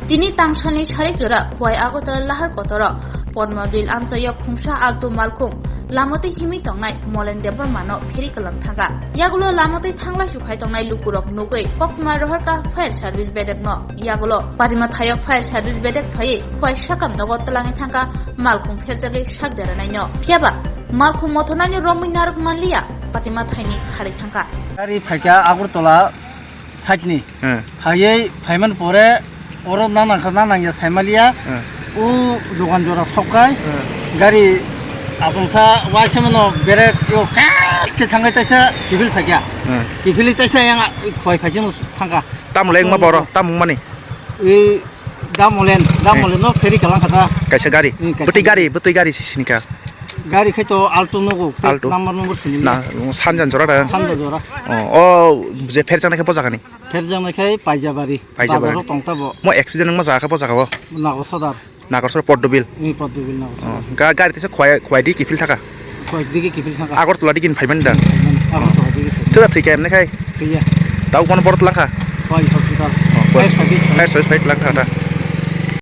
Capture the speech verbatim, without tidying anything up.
Tini tangsalni sarik jora Khowai Agartala Lahar Kotoro Podmodil amchaio khungsa altu malkhung lama twi himwi tongnai Molen Debbarmano pheri kwlang thangkha. Yagulo lama twi thanglai sukhai tongnai lukurok nugwi koktwma rohorkha fire service bedekno. Yagulo Patima thaio fire service bedek phaiwi Khowai sakam nogo twlangwi thangkha malkhung pherjagwi sak deranaino. Phiyaba malkhung mothornaino romwi narwk manliya Patima thaini kharwi thangkha. Gari phaikha Agartala side ni. Hmm. Phaiwi phaiman pore oro nanangkha nanangya saimaliya. Hmm. O dogan jora sokkai. Hmm. Gari apungsa waisa mano berek yo kat ke thangai taisa kiphil phaikya. Hmm. Kiphil taisa yang koi phaisano thangkha. Tamle wngma boro, tam wngmani? E, Damolen, Damolen no pheri kalang kata. Kaisa gari. Hmm, kaisa bwtwi gari. Gari, bwtwi gari si sinika. Gari khai to Alto nogo, plate Alto. Number number sini. Na, sanjan jora da. Sanja jora. Oh, oh, je pherjaknai khe bojagani. Pherjaknai khai Paijabari. Paijabari. Bazaro tongta bo. Mo accident wngma jaga khe bojaga bo. Nago Sodar. Nagorsora Poddobil. Ni Poddobil Nagorsora. Oh, ga-, gari tisa khwai, khwai di kiphil thaka. Khwai di kiphil thaka. Agartala di kin phaiman da. Agartala di kiphil. Thura thwi kemne khai. Thwiya. Tau kono borot langkha. Khwai hospital. Oh, khwai. Fire service. Fire service phai langkha da.